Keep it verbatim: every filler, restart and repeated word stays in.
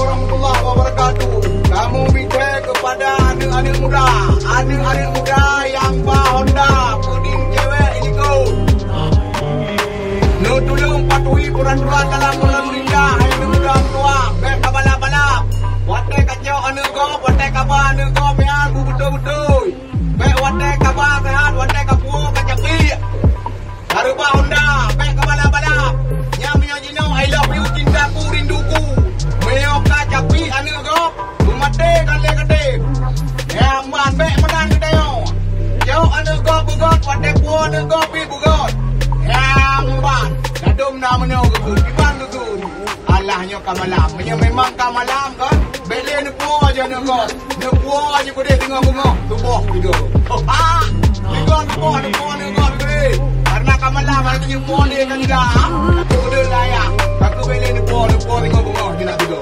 Warahmatullahi wabarakatuh. Kamoe mita kepada aneuk-aneuk muda, aneuk-aneuk muda nyang ba Honda, peudieng cewek ikot. Neutulông patuhi peuraturan dalam lalu lintas, hai aneuk muda meutuah, bèk kabalap-balap. Watèe kacok aneuk gob, watèe kaba aneuk gob, nyan beubeutôi-beutôi. Bèk watèe kaba seuhat, watèe kapuwoe kacapiek. Kareuba Honda, bèk kabalap-balap. Nyan meunyoe jinoe, I love you, cintaku, rinduku. Meunyoe kacapiek aneuk gob, beumaté ka lé katem. Nyan ban, bèk meunan geutanyoe. Jok aneuk gob beugöt, watèe puwoe aneuk gob pih beugöt. Nyan ban, ladôm na meunyoe geukheun, kiban geukheun. Alah, nyoe ka malam. Meunyoe memang ka malam kan, bèk lé neupuwoe aja aneuk gob. Neupuwoe aja keudéh teungoh beungoh, tuboh tiga. Ha! Tiga neupuwoe, neupuwoe aneuk gob keudéh. Karena ka malam, hari nyoe puwoe lé kan dah. Tapi udah layak. Tapi bèk lé neupuwoe, neupuwoe teungoh beungoh, jinak tiga.